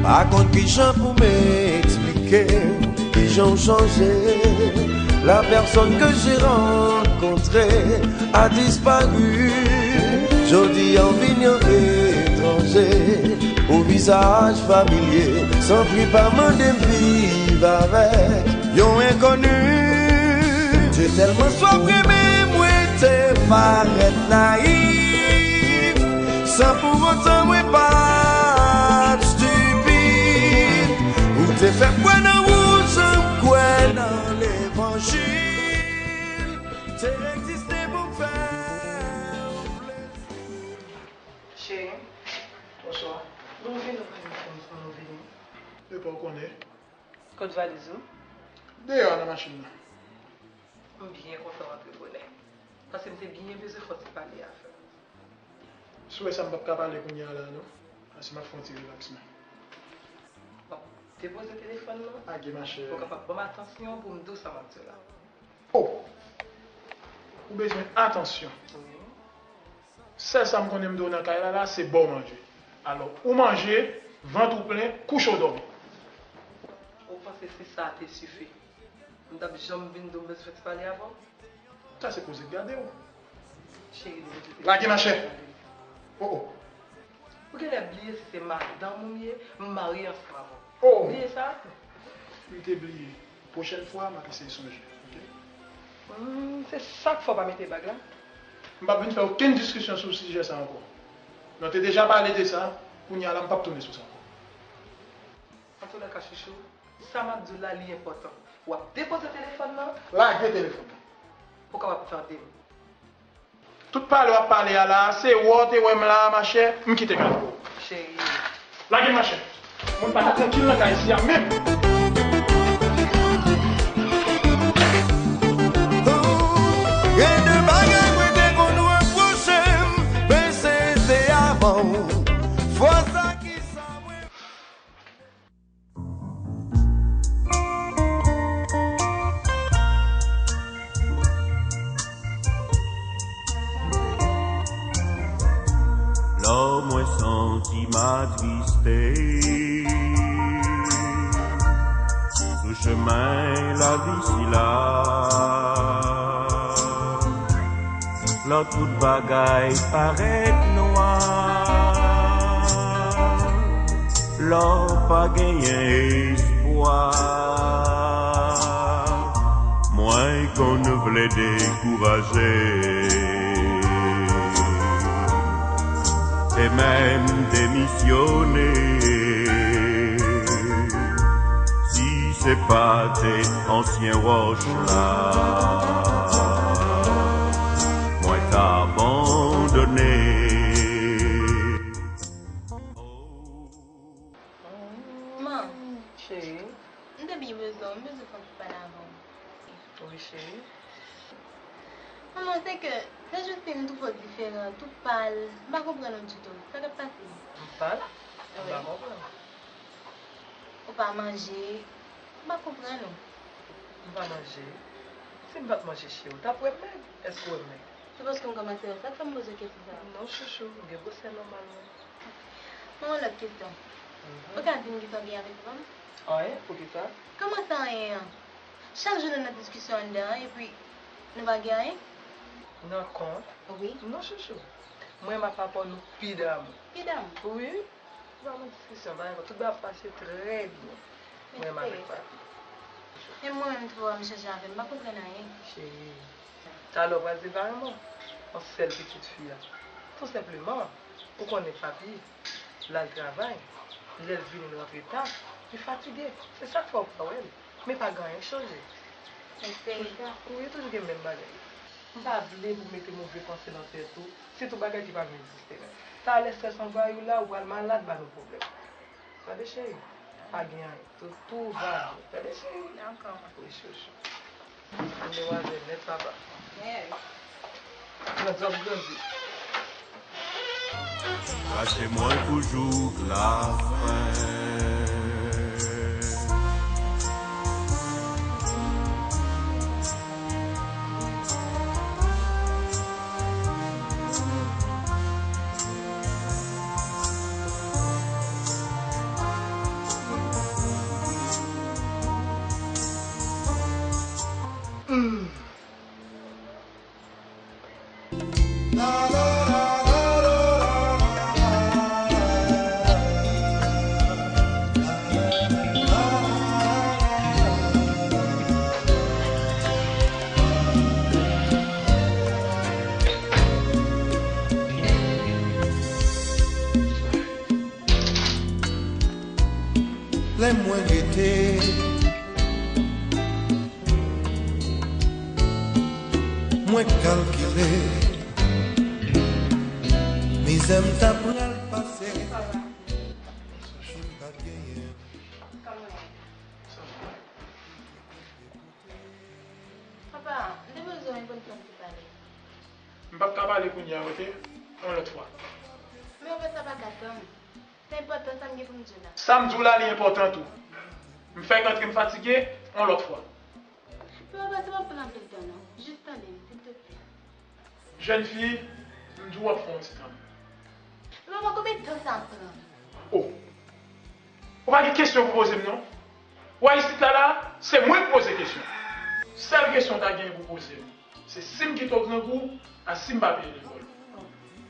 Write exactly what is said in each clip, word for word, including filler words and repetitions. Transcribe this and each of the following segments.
Pa konn kijan pou m eksplike w kijan w chanje. La personne que j'ai rencontrée a disparu. Jodi a w vin yon etranje, ou vizaj familye. Sanpri pa mande m viv avèk yon enkoni. Te tèlman swaf renmen, mwen te parèt nayif, san pou otan mwen pa t estipid. Ou te fè m kwè nan ou jan m kwè nan levanjil. Te egziste pou m fè w plezi. Cheri, bonswa. Bon, vini, nou vini, nou vini. Epa w konnen. Kot valiz ou? Deyò nan machin nan. M byen kontan w antre bonè. Paske m te byen bezwen fè yon ti pale avè w. Si w wè sa, m p ap ka pale kounye a la non. Paske m ap fè yon ti rilaks mwen. Bon, depoze telefòn nan. Lage machè. Pou w kapab ban m atansyon pou m di w sa m ap di w la. Oh! Ou bezwen atansyon. Wi. Sèl sa m konnen m dwe w nan kay la, la, se ba w manje. Alò, ou manje, vant ou plen, kouche w dòmi. Ou panse se sa te sifi? M t ap janm vin di w m bezwen fè ti pale avè w? Sa se koze k gade w. Cheri, depoze telefòn. Lage machè. Oh, oh. Ou genlè bliye si se madanm ou m ye, m marye ansanm avè w. Oh! Bliye sa? M te bliye. Pwochèn fwa, m ap eseye sonje, oke? Hmm, se sa k fè w pa mete bag la? M p ap vin fè okenn diskisyon sou sijè sa ankò. Nou te deja pale de sa, kounye a la, m p ap tounen sou sa ankò. Antoulèka, chouchou, sa m ap di w la, li enpòtan. W ap depoze telefòn nan. Lage telefòn nan. Pou w kapab tande m. Tout pale w ap pale a la a, se wè w te wè m la a, machè, m kite kay pou ou. Cheri. Lage m, machè. Moun pa ka trankil nan kay isi a menm. Gen de bagay mwen te konn repwoche m, men se te avan w. Fwa sa ki sa mwen. Lè mwen santi m atriste sou chemen lavi sila, lè tout bagay parèt nwa, lè w pa genyen espwa, mwen konn vle dekouraje e menm demisyone. Si se pa te ansyen wòch la, mwen t abandone. Man, cheri, m te byen bezwen w, m bezwen fè yon ti pale avè w. Wi, cheri. Manman, se ke, se jis si m twò diferan, twò pal, m pa konprann ou ditou. Sa k ap pase? M pal? M pa konprann. Ou pa manje, m pa konprann ou. M pa manje? Si m pa t manje, cheri, ou t ap wè m mèg? Èske w wè m mèg? Se paske m kòmanse wè sa k fè m poze w kesyon sa a. Non, chouchou, m gen gwosè nòmal mwen. Mwen, yon lòt kesyon. Mhm. Ou ka di m kisa w gen avèk fanm? Anyen, poukisa? Kòman sa anyen an? Chak jou nou nan diskisyon anndan an, epi nou pa gen anyen? Nan kont? Wi. Non, chouchou. Mwen, m ap aprann nou pi damou. Pi damou? Wi. Se pa yon diskisyon, pa yon, tout bagay ap pase trè byen. Mwen, m avèk papi. Men mwen menm tou, m chanje avè m, m pa konprann anyen. Cheri, talè w pral separe mwen, yon sèl pitit fi a. Tou senpleman, ou konnen papi, l al travay, lè l vini l rantre ta, li fatige. Se sa k fè w pa wè l. Men pa gen anyen k chanje. Wi, toujou gen menm bagay. M pa vle pou mete move panse nan tèt ou, sitou bagay ki pa menm egziste menm. Talè estrès anvayi w la, ou pral malad, ba nou pwoblèm. Tande cheri, pa gen anyen. Tout, tout va byen. Tande cheri. Dakò. Wi, chouchou. Demwazèl nèt papa. Yes. Grandi w ap grandi. Kache mwen pou jouk lafen. Lè mwen rete, mwen kalkile mizè m ta pral pase si m pa t genyen. Papa, m te bezwen w enpòtan pou pale. M p ap ka pale kounye a, oke? Yon lòt fwa. Men papa, sa pa ka tann. Sa enpòtan sa m gen pou m di w la. Sa m di w la, li enpòtan tou. M fèk antre, m fatige, yon lòt fwa. Papa, sa p ap pran anpil tan non. Jis tande m, silteplè. Jèn fi, m di w w ap fè yon ti tan. Papa, konbyen tan sa ap pran? O. Ou pa gen kesyon pou poze m non. Ou wè isit la la, se mwen k poze kesyon. Sèl kesyon w ta genyen pou poze m, se si m kite w grangou, a si m pa peye lekòl ou.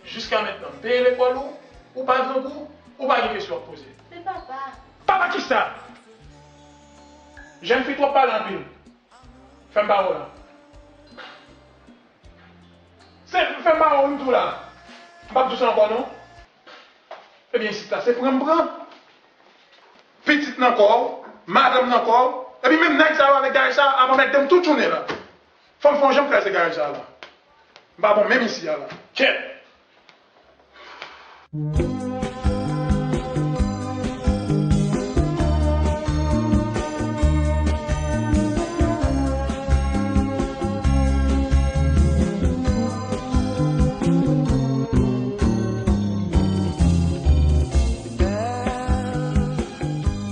Jiska mentnan, m peye lekòl ou, ou pa grangou, ou pa gen kesyon w ap poze. Men papa. Papa kisa? Jèn fi twòp pale anpil. Fè m pawòl la. Se, fè m pawòl m di w la. M p ap di w sa ankò non. Ebyen, isit la, se pran m pran. Pitit nan kò w, madanm nan kò w. Epi menm nèg sa yo avèk gaye sa, ap anmède m tout jounen la. Fò m fè yon jan m kraze gaye sa la. M pa bon menm isi a la. Kèt!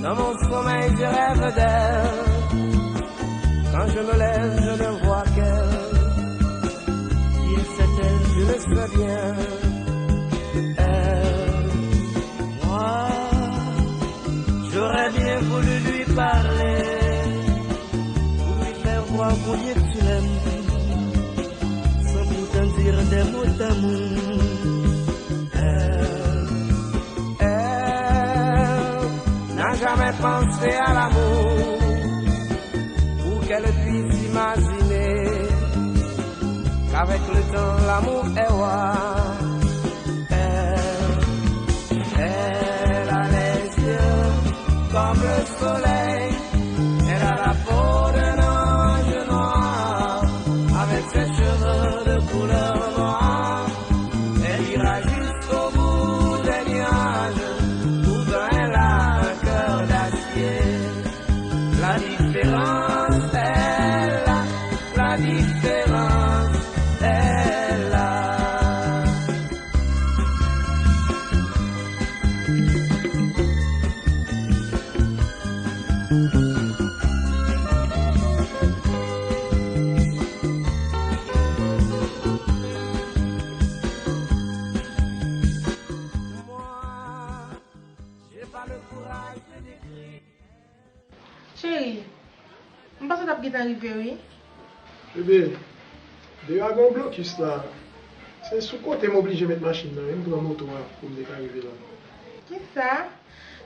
Dans mon sommeil, je rêve d'elle. Quand je me lève, je ne vois qu'elle. Qui est cette elle, je le sais bien. Elle, moi, j'aurais bien voulu lui parler pour lui faire voir combien tu l'aimes, sans pourtant dire des mots d'amour. Elle, elle n'a jamais pensé à l'amour pour qu'elle puisse imaginer qu'avec le temps l'amour est roi. Elle, elle a les yeux comme le soleil, elle a la peau d'un ange noir, avec ses cheveux de couleur noire, elle ira jusqu'au bout des nuages, pourtant elle a un cœur d'acier. La différence est là, la différence est là. Moi, j'ai pas le courage de décrire. Cheri, m panse w t ap gentan rive wi. Bebe, deyò a gen yon blokis la. Se sou kote m oblije met machin nan wi, m pran moto a pou m te ka rive la. Kisa?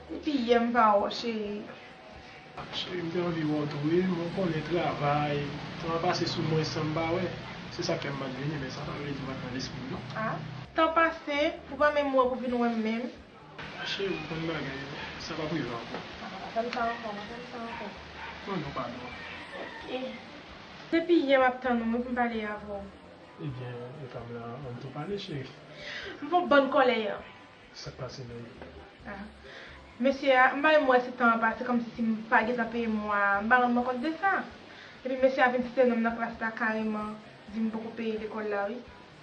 Depi yè m pa wè w, cheri. Cheri, m te anvi wè w tou wi, men w konnen travay, tan an pase sou mwen san m pa wè. Se sa k fè m pa t vini, men sa pa vle di m pa t nan lespri w non. A, tan pase, ou pa menm wè pou vin wè m menm. Cheri, ou konn bagay, sa p ap rive ankò. A, pa fè m sa ankò, pa fè m sa ankò. Mande w padon. Oke. Depi yè m ap tann ou wi pou m pale avè w. Ebyen, e pa m la, ann tou pale, cheri. M fè w bann kòlè yè. Sa k pase menm? A. Mesye a, m pa menm wè si tan an pase kòmsi si m pa gentan peye mwa a, m pa rann mwen kont de sa. Epi mesye a vin site non m nan klas la kareman, di m poko peye lekòl la wi.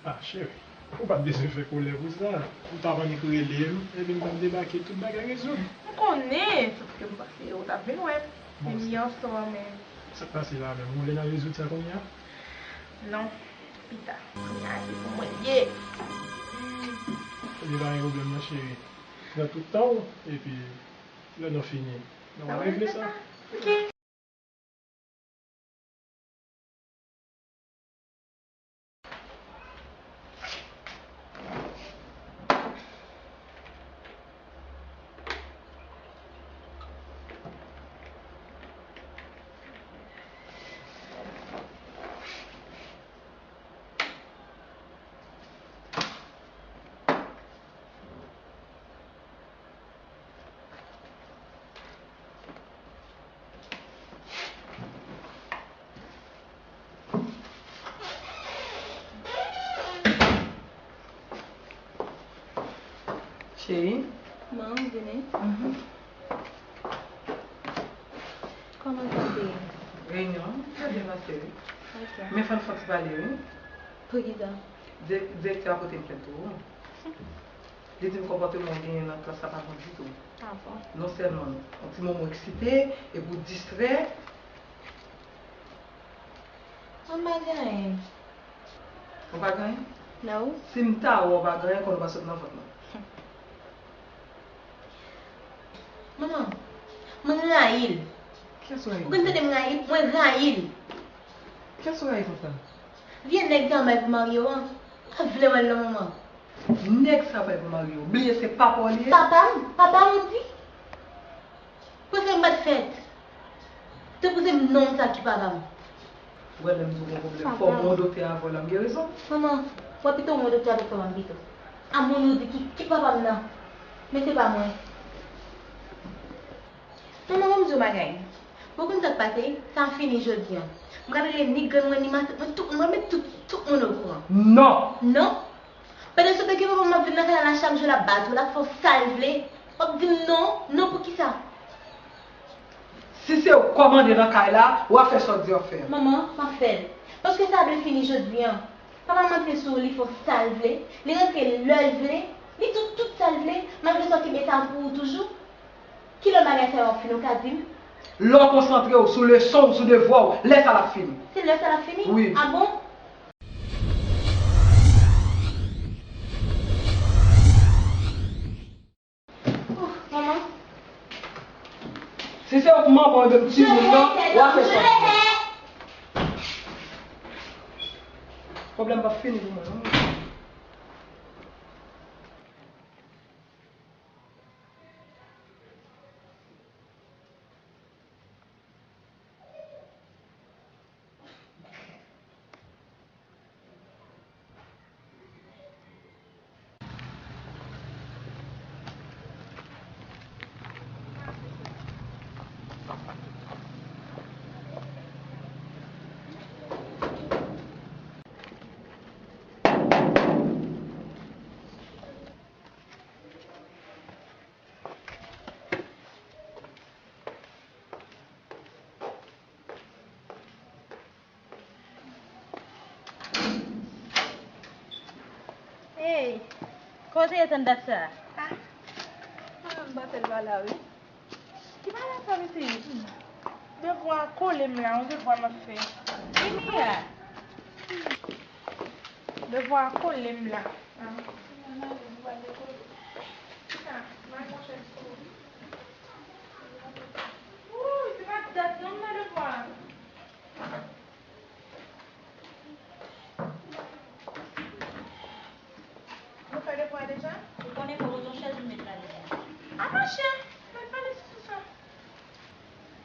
A, cheri. Ou pa t bezwen fè kòlè pou sa. Ou t ap annik rele m, epi m t ap debake, tout bagay rezoud. M konnen, sòf ke m panse ou t ap vin wè m. Bon, men m ye ansanm, men. Sa k pase la menm? Ou vle n al rezoud sa kounye a? Non, pita. Kounye a se pou mwen l ye. Ebyen, pa gen pwoblèm non, cheri. Pran tout tan w, epi lè nou fini, nou va regle sa. Ok. Cheri. Manman, vini. Mhm. Kòman sa te ye? Reyinyon an, trè byen pase, wi. Ok. Men fò n fè yon ti pale, wi. Poukisa? Di-, direktè a pote m plent tou, wi. Li di m konpòteman w genyen nan klas la pa bon ditou. Ah bon? Non sèlman yon ti moman w eksite, epi w distrè. Mwen pa gen anyen. Ou pa gen anyen? Non. Si m ta wè w pa gen anyen, konnen w pa sot nan vant lan. Manman, mwen rayi l. Kiyès ou rayi? Ou konn tande m rayi l? Mwen rayi l. Kiyès ou rayi konsa? Vye nèg sa bay pou Mario an. Pa vle wè l non, manman. Nèg sa bay pou Mario. Bliye se papa w li ye. Papa m? Papa m ou di? Prefere m pa t fèt. Tankou se m nonm sa ki papa m. Ou wè lè m di w gon pwoblèm, fò w wè yon doktè avan lè m gen rezon. Manman, w ap pito w wè yon doktè avèk papa m pito. A moun ou di ki, ki papa m nan. Men se pa mwen. Manman, ban m di w yon bagay. Ou konn sa k pase? Sa fini jodi a. M ka rele ni grann mwen, ni matant mwen, tout moun, mwen met tout, tout moun okouran. Non! Non? Pandan se tan ke papa m ap vin nan kay la chak jou, l ap bat ou, l ap fè w sa l vle, w ap di m non, non poukisa? Si se ou k kòmande nan kay la, w a fè sa w di w ap fè a. Manman, m ap fè l. Paske sa dwe fini jodi a. Papa m antre sou ou, li fè w sa l vle, li rantre lè l vle, li di w tout sa l vle, malgre sa w kenbe sa pou ou toujou. Kilè bagay sa yo ap fini, ou ka di m? Lè w konsantre w sou leson w, sou devwa w, lè sa l ap fini. Se lè sa l ap fini? Wi. A bon? Ouf, manman. Si se ou k manman w de timoun nan, w a fè sa. Pwoblèm p ap fini pou mwen, non. Hey, kote ye tann dat sa a? Ah, ah, m pa fè l pa la, wi. Ki pa la sa, mesye? Devwa a kole m la, yon devwa m ap fè. Vini a. Devwa a kole m la. Ah. Chita, m al pran chèz pou ou. Wouy, se pa dat non m nan devwa a. Nou fè devwa a deja? Ou konnen fò w yon chèz ou met la deja. A monchè, mèt pale sou sa.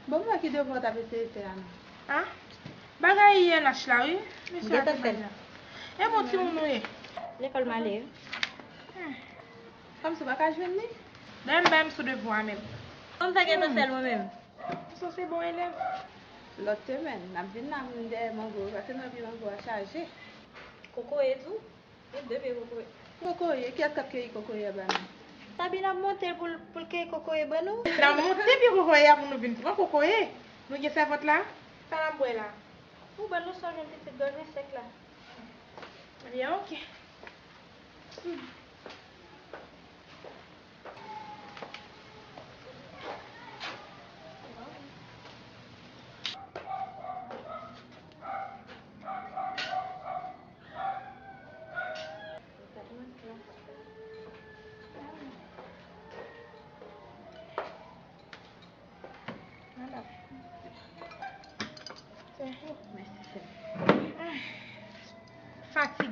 Bon, m wè ki devwa w t ap eseye fè a non. A? Bagay I N H la, wi. Mesye a te fè l. E bon timoun ou ye? Lekòl m ale. Hmm. Kòmsi w pa ka jwenn li? Dayè m bay m sou devwa a menm. Kòmsa gentan fè l mwen menm. M sanse bon elèv. Lòt semèn, n ap vin la, m dèyè mango yo, paske nan pye mango a chaje. Kokoye tou? Wi, de pye kokoye. Kokoye, kiyès k ap keyi kokoye a ba nou? Sabine ap monte l pou l, pou l keyi kokoye ban nou. N ap monte pye kokoye a pou nou vin pran kokoye. Nou gen sèvant la? Sa n ap bwè la? Ou ban nou sa w jwenn pitit gòj mwen sèk la. Ebyen, oke.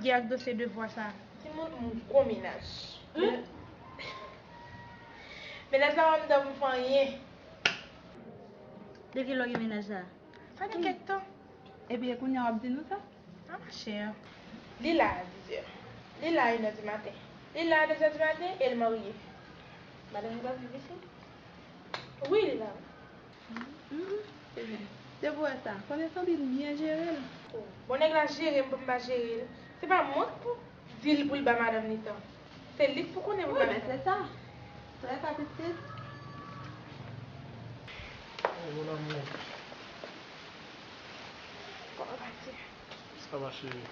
Gen ak dosye devwa sa. Timoun, m gwo menaj. Hmm? Menaj la pa m dòmi fè anyen. Depi lè w gen menaj la? Sa gen kèk tan. Epi e kounye a w ap di nou sa? Ah, ma chère. Li la a dizè. Li la a inè di maten. Li la a dezè di maten e l marye. Madanm li pa viv isit? Wi, li la. Hmm, se vre. Se pou wè sa. Konnen Sandrine byen jere l. Bon, nèg la jere m pou m pa jere l. Se pa mwen k pou di l pou l ba madanm li tan. Se li k pou konnen pou l ba li tan. Wi, men se sa. Trè fasil. Oh, mon amour. Kòman w pase? Ça va, chérie?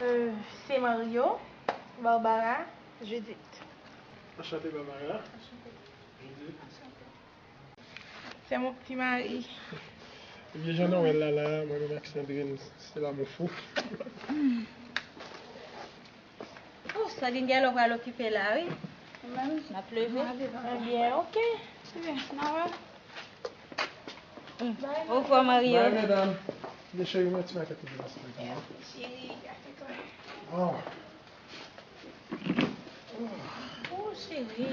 Euh, c'est Mario, Barbara, Judith. Enchanté, Barbara. Enchante. Judith. Enchante. C'est mon petit mari. Ebyen, jan nou wè l la, la, mwen menm ak Sandrine, c'est l'amour fou. Oh, Sandrine gen lè w pral okipe la, wi. Mwen menm, m ap leve. M ap leve. Ebyen, ok. Ebyen, n a wè. Mm. Au revoir, Mario. Bye, medam. Ebyen, cheri, mwen ti makèt pou demen sou. Cheri, gate kò. Oh. Oh, cheri.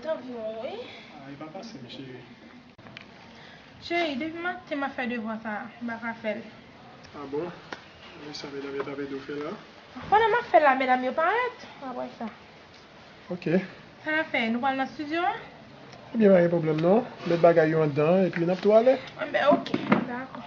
Tanpri, wi. Ah, li pa fasil, cheri. Cheri, depi maten m ap fè devwa sa a, m pa ka fè l. Ah bon? Wi, sa medam yo t ap ede w fè la? Pandan m ap fè l la, medam yo parèt. Apre sa. Ok. Sa n ap fè? Nou pral nan estidyo a? Ebyen, pa gen pwoblèm non. Met bagay yo anndan, epi n ap tou ale. Enben, ok. Dakò.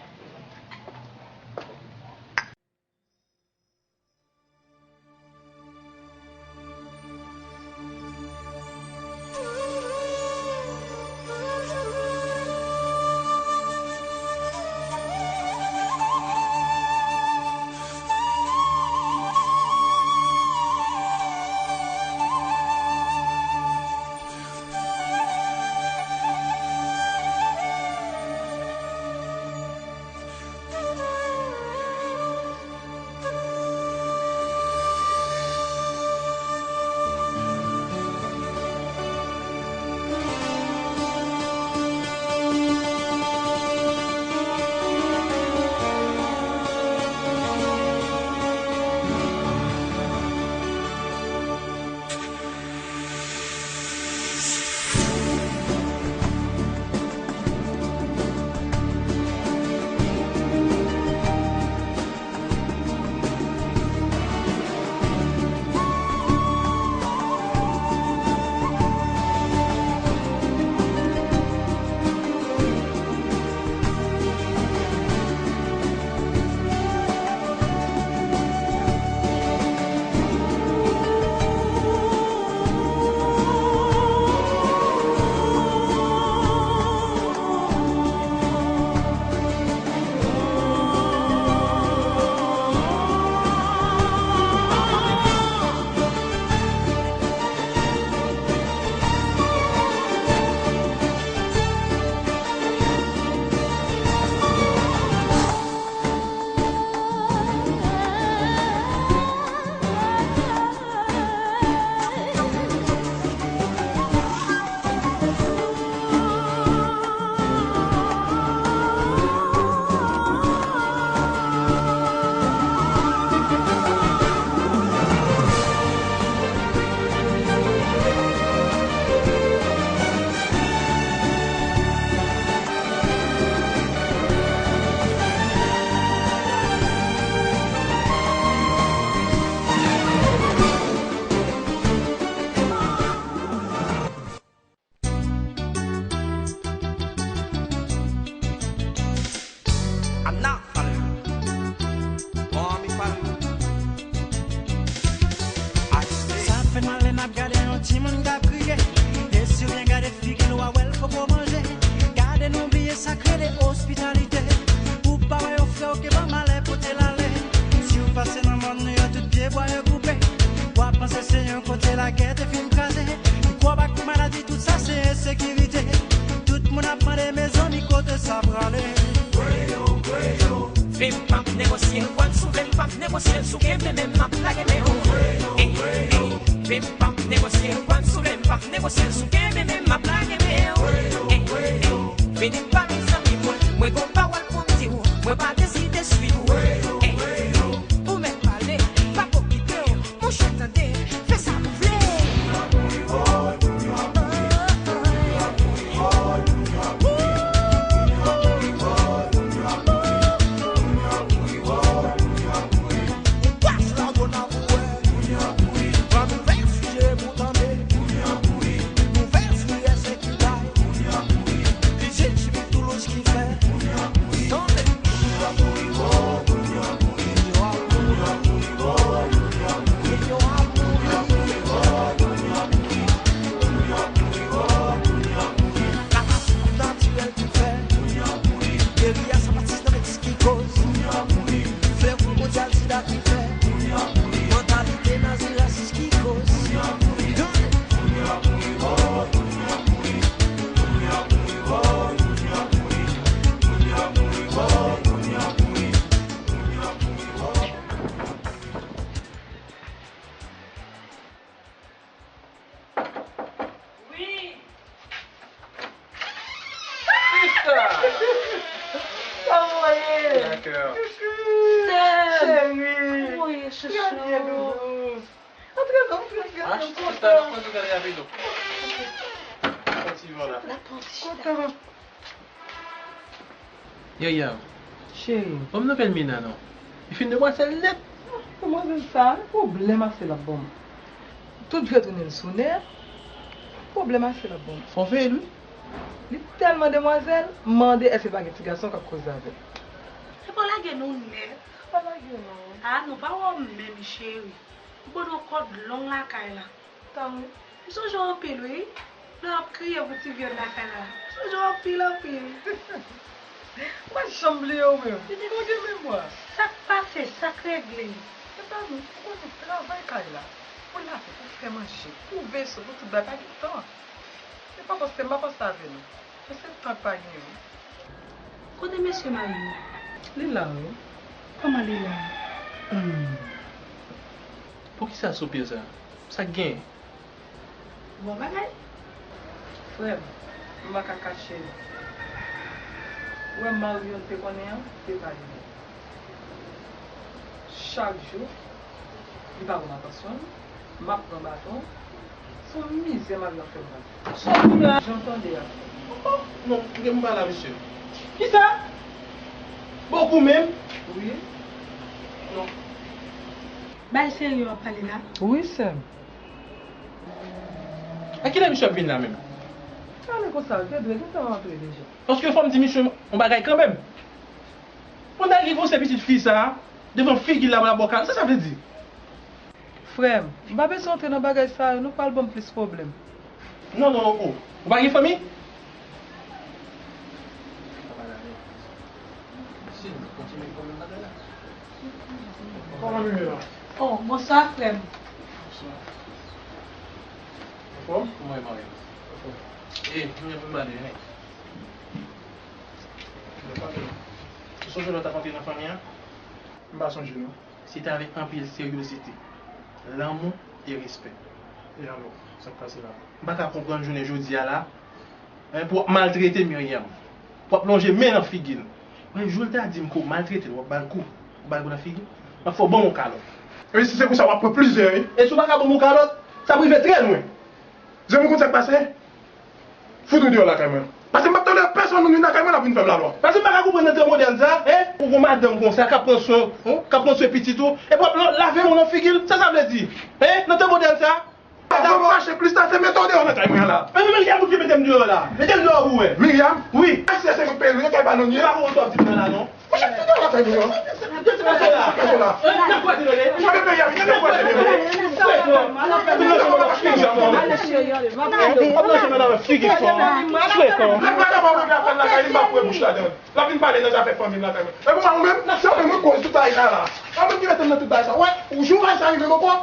Sa fè n mal lè n ap gade yon timoun k ap kriye. E si w byen gade figi l, w a wè l poko manje. Gade nou bliye sa k rele ospitalite. Ou pa wè yon frè w ke ban malè pote l ale. Si w pase nan mòn nou yo, tout pye bwa yo koupe. W a panse se yon kote lagè te fin kraze. Mikwob ak maladi, tout sa se ensekirite. Tout moun ap mande, mezanmi, kote sa prale? Vim p ap negosye, Gwansou, vim p ap negosye, sou kenbe men m ap lage men w. Ey, ey, vim p ap negosye, Gwansou, vim p ap negosye, sou kenbe men m ap lage men w. Ey, ey, vini pa mezanmi mwen, mwen gon pawòl pou m di w, mwen pa deside swiv ou. Ey, ey, ou mèt pale. Sèm! Cheri! Kòman w ye, chouchou? Trè byen, doudous. Antre non, antre, antre, antre, m kontan. Kontan. Yaya, cheri, ban m nouvèl Mina non. Li fin demwazèl nèt. Demwazèl sa, pwoblèm ase l ap ban m. Tout vye tounen l sou nè, pwoblèm ase l ap ban m. Fò veye l, wi. Li tèlman demwazèl, m mande èske pa gen ti gason k ap koze avè l. Se pa lage nou nèt. Pa lage non. A, nou pa wè w menm, cheri. Ou ban nou kòd long lakay la. Tann wi. M sonje w anpil wi. Lè w ap kriye pou ti vyann lakay la. M sonje w anpil, anpil. Ou pa janm bliye w menm. Ou gen memwa. Sa k pase, sa k regle. Se pa nou, ou konnen travay kay la. Pou lave, pou fè manje, pou veso, pou tout bagay, pa gen tan. Se pa paske m pa panse avè nou. Se tan k pa gen wi. Kote mesye Mario? Li la wi. Kòman li la? Hmm. Poukisa soupir sa? Sa k gen? Bon bagay. Frè m, m pa ka kache l. Ou wè Mario n te konnen an, se pa li menm. Chak jou, li pa konn atansyon m, m ap pran baton. Se yon mizè Mario ap fè m pase. Sa w di la? Jan w tande a. Oh, non, kite m pale a misye. Kisa? Bokou menm? Wi. Non. Bay serye w ap pale la? Wi, sè m. A kilè misye ap vin la menm? Ale konsa, l te dwe gentan antre deja. Paske fò m di misye yon bagay kanmenm. Pandan l rive se pitit fi sa a, devan figi l la, l ap bò kal, sa sa vle di? Frè m, m pa bezwen antre nan bagay sa yo, nou pral ban m plis pwoblèm. Non, non, non, oh. Ou pa gen fanmi? Kòman nou ye la? Oh, bonswa, frè m. Anfòm? Kòman e mari? Anfòm. E, nou gen pou n pale, wi. Ou sonje lè w t ap antre nan fanmi an? M pa sonje, non. Se te avèk anpil seryozite, lanmou e respè. E alò, sa k pase la? M pa ka konprann jounen jodi a la, en, pou w ap maltrete Myriam, pou w ap lonje men nan figi l. Men jou l ta di m ke w maltrete l, w ap ba l kou, w ba l kou nan figi, m ap fè w ban m yon kalòt. E si se pou sa, w ap pran plizyè, wi. E si w pa ka ban m yon kalòt, sa ap rive trè lwen. Zanmi, w konn sa k pase? Fout ou deyò lakay mwen. Paske m p ap tolere pèsonn moun vin lakay mwen, l ap vin fè m lalwa. Paske m pa ka konprann nan tan modèn sa, en? Ou gon madanm konsa, k ap pran swen, en? K ap pran swen pitit ou, epi w ap lave men w nan figi l, sa sa vle di? En? Nan tan modèn sa? Avan m fache plis ta, se mete w deyò lakay mwen an la. Men, men, men, Myriam, ou ki mete m deyò la? Mete m deyò pou wè. Myriam? Wi. Èske se mwen k peye lwe kay Banonye? E pa pou w t ap di m nan la, non. Monchè, m te lakay nou an. Kite m la. N ap kwati nou, le. Mwen menm, Myriam, kite m kwati nou. Frekon. Ap lonje men nan figi fanm. Frekon. Lè m pa kapab regle afè l lakay li, m pa foure bouch ladan l. L ap vin pale nan zafè fanmi m lakay mwen. E pou mwen, ou menm, se ou menm wi koz tout bagay sa la. Ou menm ki mete m nan tout bagay sa. Wè, ou jou bagay sa rive m ankò,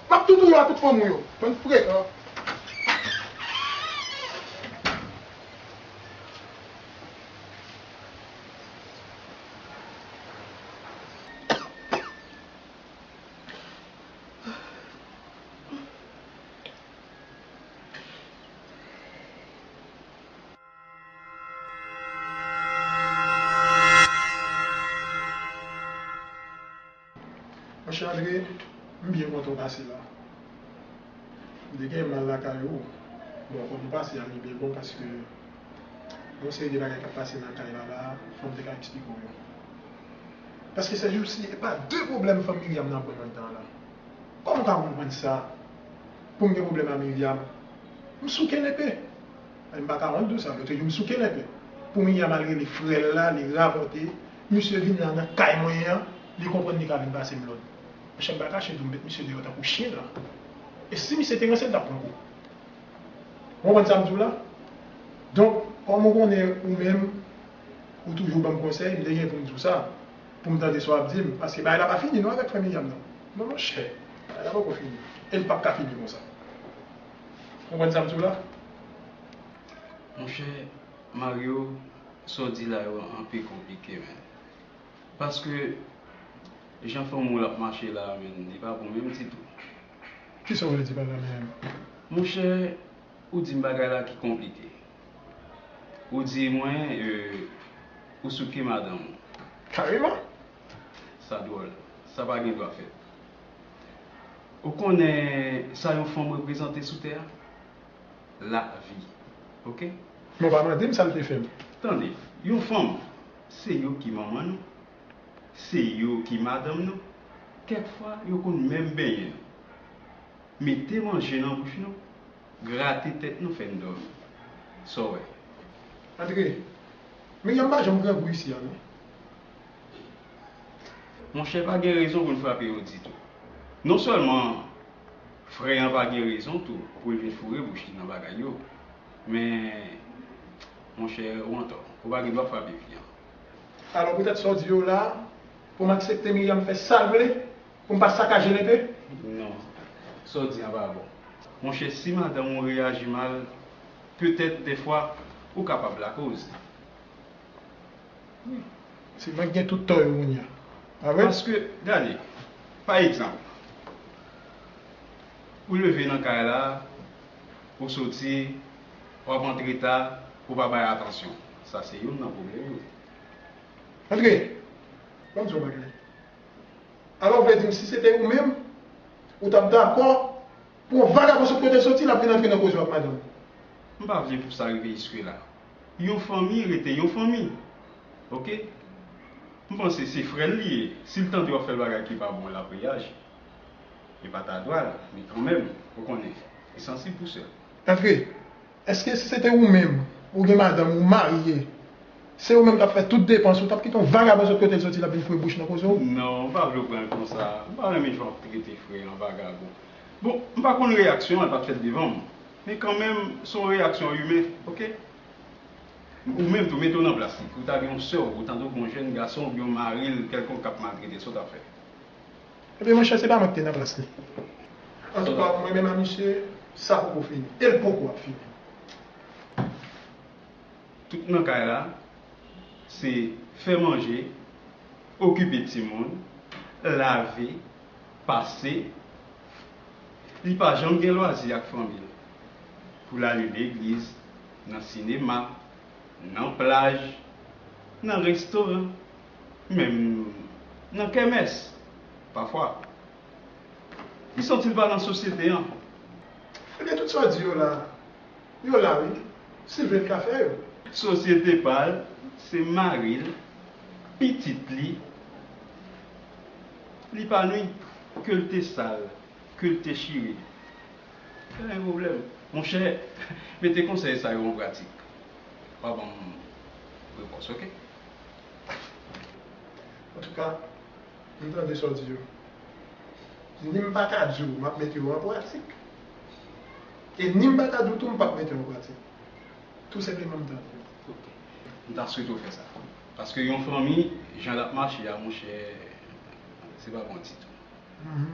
m ap tou touye w ak tout fanmi w yo. Bann frekan. Monchè Andre, m byen kontan w pase la. M te genyen mal lakay ou. Bon, kòm ou pase a, li byen bon paske gon seri de bagay k ap pase nan kay la la, fò m te ka eksplike w yo. Paske sèjousi, e pa de pwoblèm fanm Myriam nan ap ban m anndan an la. Kòman w ka konprann sa? Pou m gen pwoblèm a Myriam, m souke nepe. M pa ka wont di w sa, lòt jou m souke nepe. Pou Myriam al rele frè l la, li rapòte, misye vin la nan kay mwen an, li konprann li ka vin pase m lòd. Monchè, m pa kache di w, m met misye deyò tankou chen la. E si misye te ranse, l t ap pran kou. Ou konprann sa m di w la? Donk, kòm ou konnen ou menm, ou toujou ban m konsèy, m te gen pou m di w sa. Pou m tande sa w ap di m. Paske bagay la pa fini non avèk frè Myriam nan. Non, monchè, bagay la poko fini. E l p ap ka fini konsa. Ou konprann sa m di w la? Monchè, Mario, sa w di la yo anpil konplike, men. Paske jan fanmi w la ap mache la a, menn, li pa bon menm ditou. Kisa w vle di pa la menm? Monchè, ou di m bagay la ki konplike. Ou di mwen, e, ou souke madanm ou. Kareman. Sa dwòl. Sa pa gen dwa fèt. Ou konnen sa yon fanm reprezante sou tè a? Lavi. Oke? Men w pa mande m sa l te fè m. Tande, yon fanm, se yo ki manman nou. Se yo ki madanm nou. Kèk fwa, yo konn menm benyen nou. Mete manje nan bouch nou, grate tèt nou fè n dòmi. Sa w wè? Antre, Miriam pa janm grangou isi a non. Monchè, pa gen rezon pou n frape yo ditou. Non sèlman frè an pa gen rezon tou pou l vin foure bouch li nan bagay yo, men, monchè, ou antò. Ou pa gen dwa frape fi an. Alò, poutèt sa w di yo la a, pou m aksepte Miriam fè sa l vle, pou m pa sakaje l enpe? Non. Sa w di an pa bon. Monchè, si madanm ou reyaji mal, petèt, dèfwa, ou kapab lakoz. Se mwen k gen tout tò yo kounye a. Pa vre? Paske, gade, pa egzanp, ou leve nan kay la, ou soti, w ap antre ta, ou pa bay atansyon. Sa se youn nan pwoblèm yo. Antre, ban m di w yon bagay. Alò, w vle di m, si se te ou menm, ou t ap dakò pou yon vagabon sot kote l soti, l ap vin antre nan koze w ak madanm ou? M pa vle pou sa rive jiske la. Yon fanmi rete yon fanmi. Oke? M panse se frè l li ye. Si l tande w ap fè l bagay ki pa bon, l ap reyaji. E pa ta dwa l, men kanmenm, ou konnen, li sansib pou sè l. Antre, èske si se te ou menm, ou gen madanm, ou marye, se ou menm k ap fè tout depans, ou t ap kite yon vagabon sot kote l soti, l ap vin foure bouch nan koze w? Non, m pa vle w pran l konsa. M pa renmen jan w ap trete frè an vagabon. Bon, m pa konn reyaksyon an, l pa t fèt devan m. Men kanmenm, se yon reyaksyon imen, oke? Ou menm tou, mete w nan plas li. Ou ta gen yon sè w, ou tande w gen yon jèn gason oubyen yon mari l kèlkonk k ap maltrete, sa w t ap fè? Ebyen, monchè, se pa mwen ki te nan plas li. Antouka, mwen menm a misye, sa poko fini. E l poko ap fini. Tout nan kay la, se fè manje, okipe timoun, lave, pase. Li pa janm gen lwazi ak fanmi l. Pou l ale legliz, nan sinema, nan plaj, nan restoran, menm nan kèmès, pafwa. Li santi l pa nan sosyete an. Ebyen, tout sa w di yo la, yo la wi. Si l vle, l ka fè yo. Sosyete pa l, se mari l, pitit li. Li pa nwi, ke l te sal, ke l te chire. Pa gen pwoblèm. Monchè, mete konsèy sa yo an pratik. W a ban m repons, oke? Antouka, m tande sa w di yo. Ni m pa ka di w m ap mete yo an pratik, e ni m pa ka di w tou m p ap mete yo an pratik. Tou senpleman, m tande yo. Ok. M ta swete w fè sa. Paske yon fanmi, jan l ap mache a, monchè, se pa bon ditou. Mhm.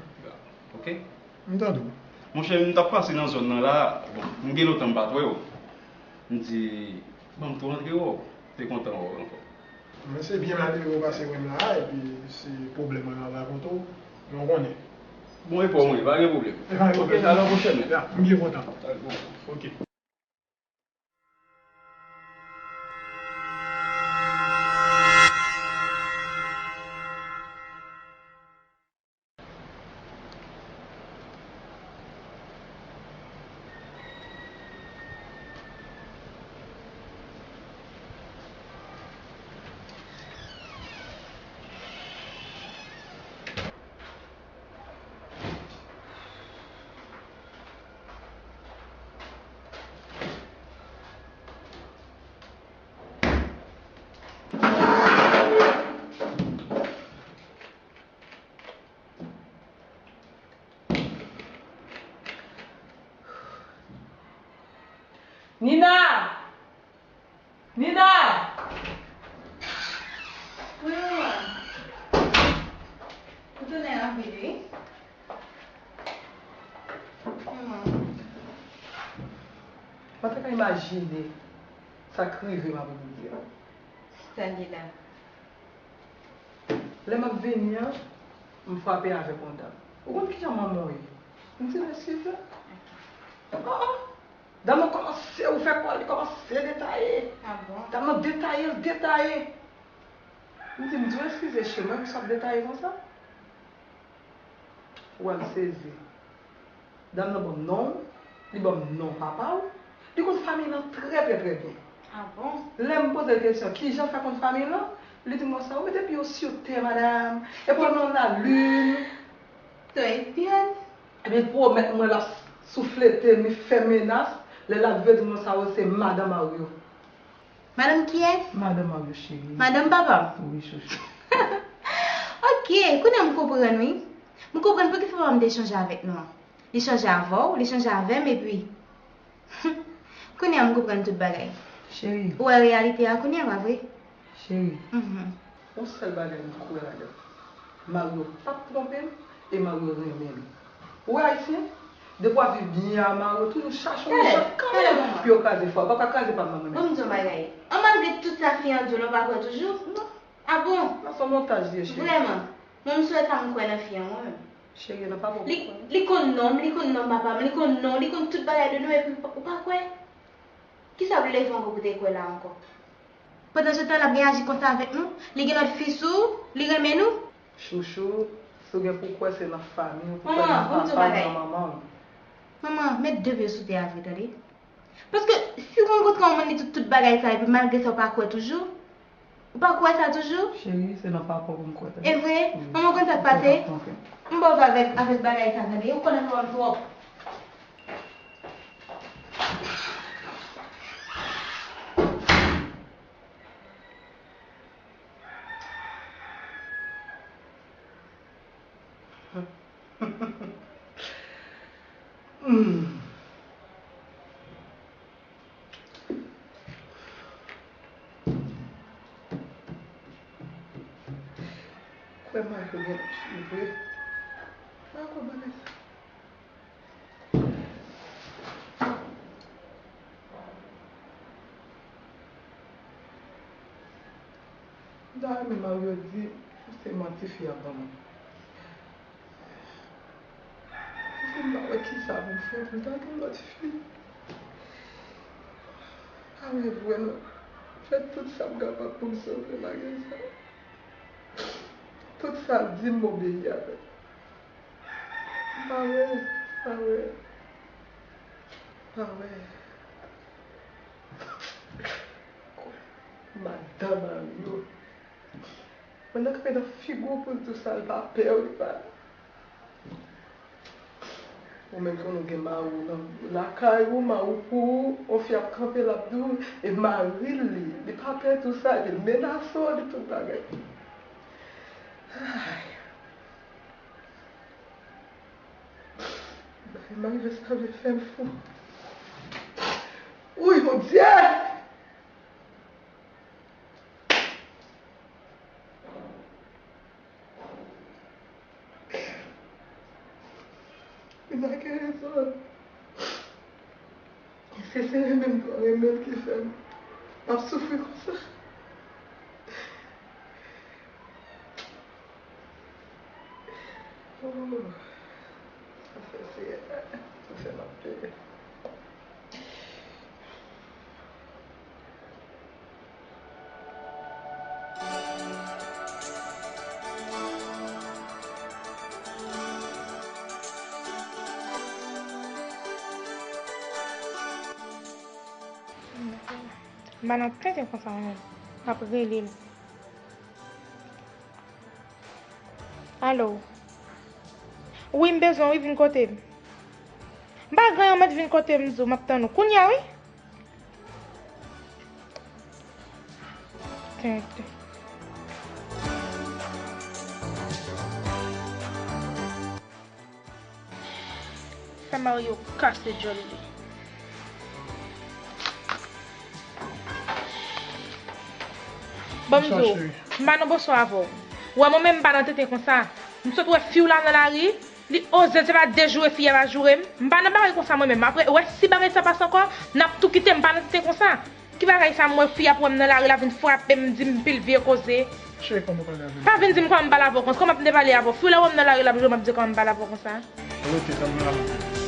Oke? M tande w. Monchè, m t ap pase nan zòn nan la, bon, m gen lontan m pa t wè w. M di, bon, m tou rantre wè w, te kontan wè w ankò. Men se byen malere w pase wè m la a, epi se pwoblèm mwen m ap rakonte w, men w konnen. Bon, e pa w mwen, pa gen pwoblèm. E pa gen pwoblèm. Ok, alò pwochèn. Ya, m byen kontan. Alò, bon. Ok. Nina! Nina! Wi, manman. Ou tounen anpil, wi. Manman. Ou pa ta ka imajine sa k rive m apre midi a. Sa li la. Lè m ap vini an, m frape avèk yon dam. Ou konn kijan manman w ye? M di l eskize. Oh, oh. Dam nan kòmanse ouvè kò l, li kòmanse detaye. Ah bon? Dam nan detaye, l detaye. M di, m di w, eskize, cheri, mwen menm sa ap detaye konsa? Ou wè m sezi. Dam nan ban m non w, li ban m non papa w, li konn fanmiy lan trè, trè, trè byen. Ah bon? Lè m poze l kesyon, kijan l fè konn fanmiy lan, li di m konsa, ou mete pye w sou tè, madanm, e pran non lalin. Trè byen. Ebyen, l pwomèt mwen l ap souflete m, li fè menas, lè l ap vle di m konsa, o, se madan mari w. Madanm kiyès? Madan Mario cheri. Madanm papa m? Wi, chouchou. Ok, kounye a m konprann, wi. M konprann poukisa papa m te chanje avèk nou an. Li chanje avè w, li chanje avè m, epi kounye a m konprann tout bagay. Cheri. Ou wè reyalite a kounye a, pa vre? Cheri. Mhm. Yon sèl bagay m kwè ladan. Mario p ap twonpe m e Mario renmen m. Ou wè ayisyen, depi w ap viv byen a Mario, toujou chache yon jan kare pou yo kraze fwa. Ou p ap ka kraze pa m nan mwen menm. Ban m di w yon bagay. An, malgre tout sa fi an di w la, ou pa kwè toujou? Non. Ah bon? Nan se yon montaj li ye, cheri. Vrèman. Mwen, m sèl sa m kwè nan fi an, mwen menm. Cheri, nan pa bon. Li, li konn non m, li konn non papa m, li konn non, li konn tout bagay de nou, epi ou pa kwè? Kisa w leve ankò pou te kwè la ankò? Pandan se tan l ap reyaji konsa avèk nou, li gen lòt fi sou, li renmen nou. Chouchou, si w gen pou kwè se nan fanmi w pou kwè, nan papa w, nan manman w. Manman, met de pye sou tè a vre, tande. Paske si w rankontre yon moun, li di w tout bagay sa, epi malgre sa, w pa kwè toujou, ou pa kwè sa toujou? Cheri, se nan papa w pou m kwè, tande. E vre? Wi. Manman, w konn sa k pase? M ba w avèk, avèk bagay sa, tande. Ou konnen nou twòp. Kwè Marco gen fi vre. Marco, bagay sa. M ta renmen Mario di se manti fi a ban mwen. Paske m pa wè kisa pou m fè pou m ta gen lòt fi. Pa vre vre non. M fè tout sa m kapab pou m sove bagay sa. Tout sa l di m, m obeyi avè l. M pa wè, m pa wè, m pa wè. Madan Mario. Mwen nan kanpe nan figi w pou l di w sa, l pa pè w, li pa. Ou menm konnen w gen mari w nan lakay ou, mari w pou ou, yon fi ap kanpe, l ap di w, e mari l li, li pa pè tou sa, epi l menase w, li tout bagay. Ay. Bagay m rive sa vle fè m fou. Wi, Bondye! Li pa gen rezon. Se, se renmen m, renmen m ki fè m ap soufri konsa. Oh, sa fè Seyè, sa fè m ap plere. M pa nan tenten konsa mwen menm. M ap rele l. Alo. Wi, m bezwen w, wi, vin kote m. M pa gen anyen, mèt vin kote m, m di w, m ap tann ou. Kounye a, wi. Tenten. Fè Mario kase djòl li. Bon, m di w, m pa nan bosò avè w. Ou wè mwen menm m pa nan tenten konsa. M sot wè fi w la nan lari, li oze, se pa de joure fi a pa joure m. M pa nan bagay konsa mwen menm. Apre, ou wè si bagay sa pase ankò, n ap tou kite, m pa nan tenten konsa. Ki bagay sa, m wè fi ap wè m nan lari, l ap vin frape m, di m pil vye koze. Cheri, kòman w pale avè m? Pa vin di m kòman m pale avè w konsa. Kòman m te pale avè w? Fi w la wè m nan lari, l ap jwe, m ap di kòman m pale avè w konsa. Rete, tann mwen la, monchè.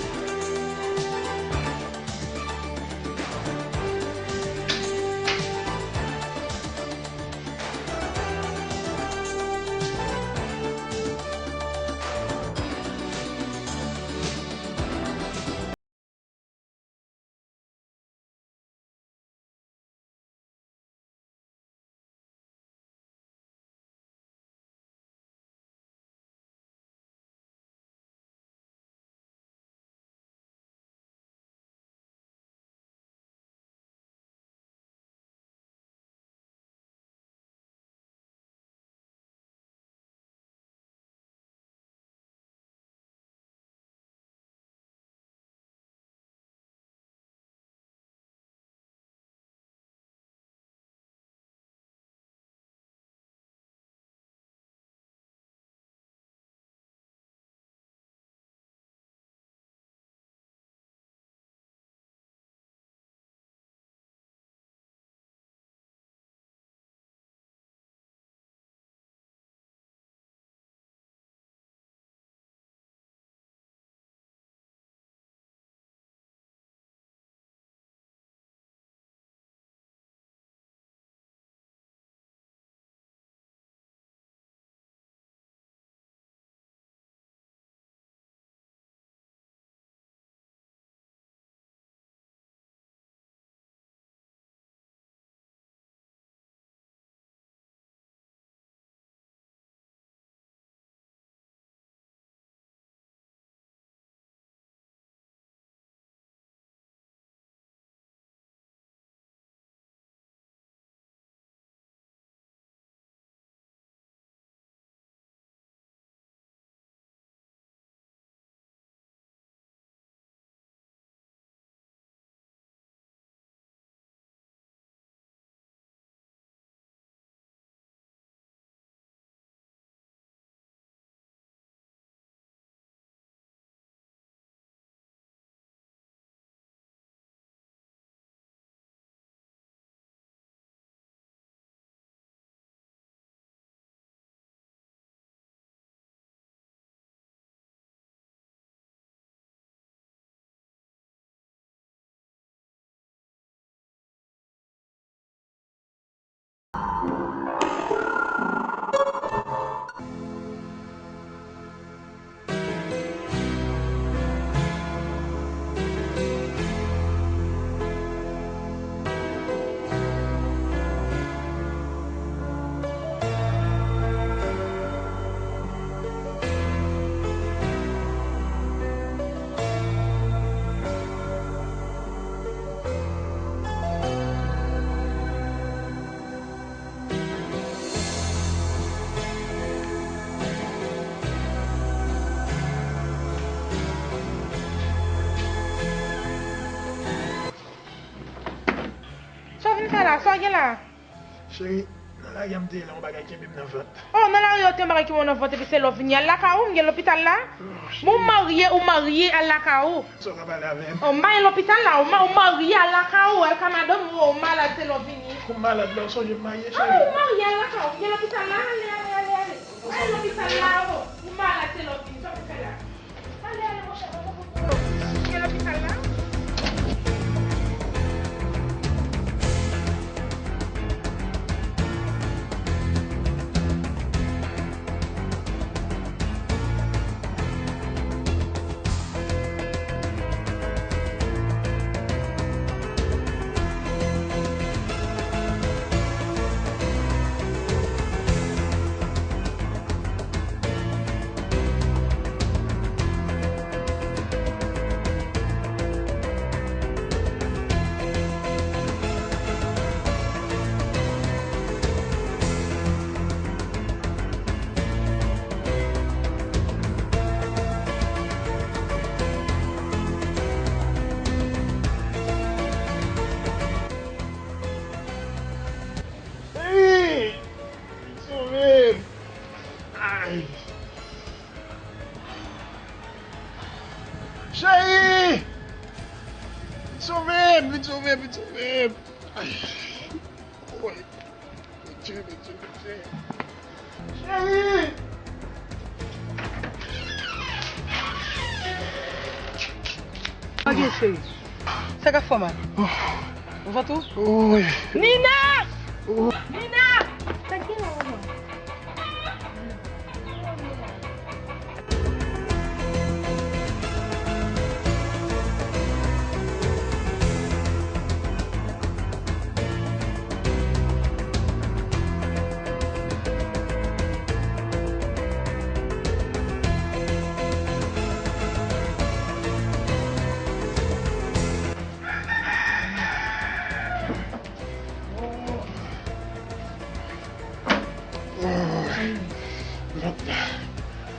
Ala, sa w gen la? Cheri, nan lari a m te ye la, yon bagay kenbe m nan vant. Oh, nan lari a w te yon bagay kenbe w nan vant, epi se lè w vini al lakay ou, m gen lopital la. Bon, ou marye, ou marye, al lakay ou. Sa w ka pale avè m? Oh, m pa gen lopital la, ou ma-, ou marye, al lakay ou, al ka madanm ou, ou malad, se lè w vini. Ou malad la, ou sonje m marye, cheri? Ah, ou marye, al lakay ou, m gen lopital la, ale, ale, ale, ale. Al lopital la, oh, ou malad, se lè w vini, sa w fè la? Ale, ale, monchè, pa fè pwoblèm. Ou gen lopital la? Cheri! Vin sove m! Ay! Cheri! Vin sove m, vin sove m, vin sove m! Ay! Woy! Bondye, Bondye, Bondye! Cheri! Sa gen, cheri? Sa k ap fè w mal? Ou vant ou? Woy! Nina! Nina! Sa k gen la, manman?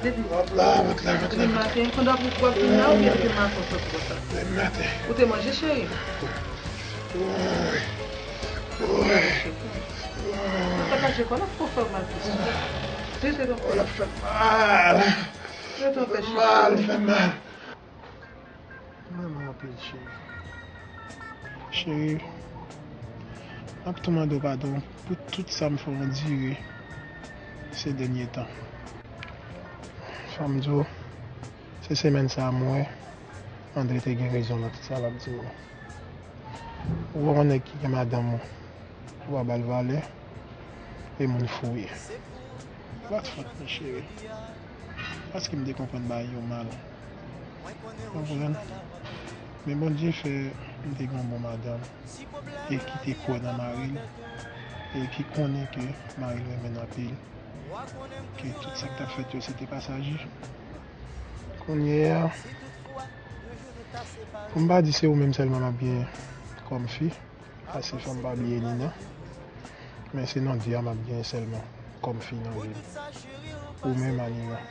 Depi, depi maten, pandan w ap vin la, oubyen depi maten w sot konsa? Depi maten. Ou te manje, cheri? Woy. Woy. Sa ka je kò la, fò fè w mal plis. Rete nan kò la. Fè mal. Rete nan kò la. Fè mal, fè mal. M renmen w anpil, cheri. Cheri, m ap tou mande w padon pou tout sa m fè w andire se dènye tan. Fò m di w, se semèn sa a m wè Andre te gen rezon nan tout sa l ap di m nan. Ou wè yon nèg ki gen madanm ou, ou pa ba l valè, e moun fou w ye. Se pa t fòt mwen, cheri. Paske m te konprann bagay yo mal. Ou konprann? Men Bondye fè m te gen yon bon madanm, e ki te kwè nan mari l, e ki konnen ke mari l renmen l anpil, ke tout sa k t ap fèt yo se te pasaje. Kounye a, pou m pa di se ou menm sèlman m ap gen kòm fi, paske fò m pa bliye Nina, men se Nandya m ap gen sèlman kòm fi nan vi m. Ou menm, Anina,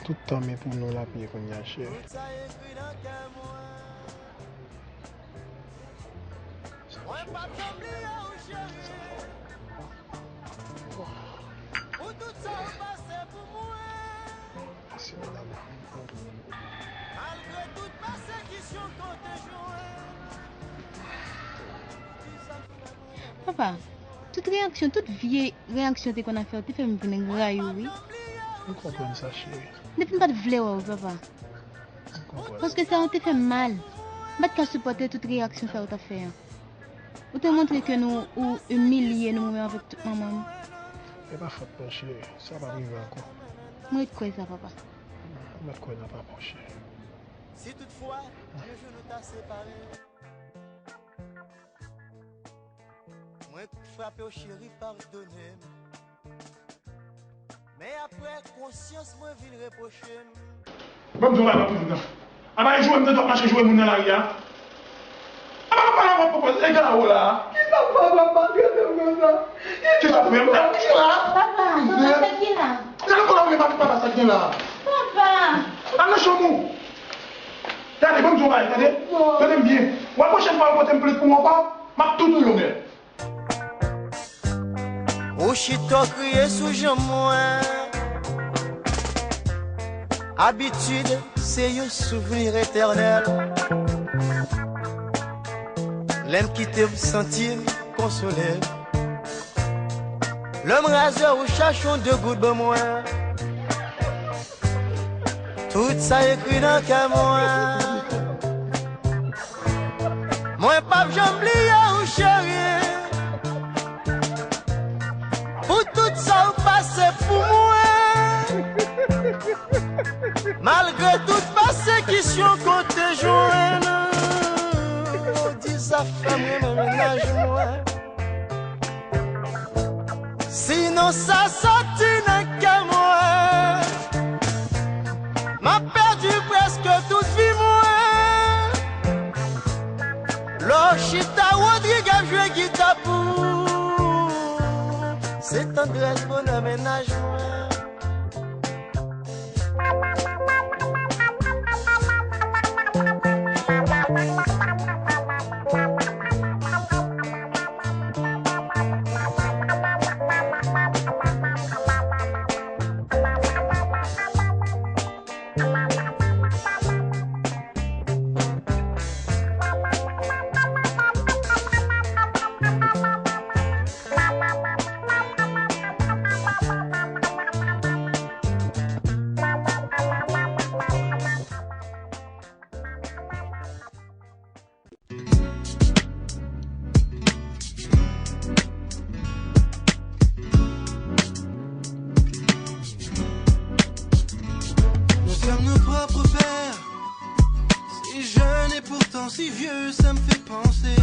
tout tan men pou nou l ap ye kounye a, cheri. Mwen p ap janm bliye w, cheri. Pou tout sa w pase pou mwen. Mèsi, medam. Malgre tout pèsekisyon ke w te jwenn. Di sa k fè mwen renmen. Papa, tout reyaksyon, tout vye reyaksyon te konn ap fè w, te fè m vin rayi w, wi. M konprann sa, cheri. Depi m pa t vle wè w, papa. M konprann. Paske sa yo te fè m mal. M pa t ka sipòte tout reyaksyon sa yo t ap fè an. Ou te montre ke nou, ou imilye nou menm avèk tout manman nou. E pa fòt mwen, cheri. Sa p ap rive ankò. Mwen ret kwè sa, papa. Mwen ret kwè nan papa w, cheri. Si toutfwa, yon jou nou ta separe. Mwen frape w, cheri, padone m. Men apre, konsyans mwen vin repwoche m. Ban m di w bagay, m ap toujou nan. Apa e joure m tande w ap mache joure moun nan lari a? Apa papa la w ap pwopoze egal a w la a? Kisa papa maltrete m konsa? Kisa frè m? Kisa? Papa, papa, sa ki la? Nan lekòl la ou menm avèk papa sa k gen la a? Papa! Al nan chanm ou! Tande, ban m di w bagay, tande? Tande m byen. W a pwochèn fwa yo pote m plent pou mwen ankò, m ap tou touye w nèt. Ou chita w kriye sou janm mwen. Abitid se yon souvni etènèl. Lè m kite m santi m konsole. Lè m razè ou chache yon de goud ban mwen. Tout sa ekri nan kè mwen. Mwen p ap janm bliye ou cheri. Pou tout sa ou pase pou mwen. Malgre tout pesekisyon kote jwenn. Ou di zafè m renmen mennaj mwen. Sinon sa soti nan kè mwen. M ap pèdi prèske tout vi mwen. Lè w chita Rodrig ap jwe gita pou. Se tandrès bonè mennaj mwen. Nous sommes nos propres pères, si jeunes et pourtant si vieux, ça me fait penser.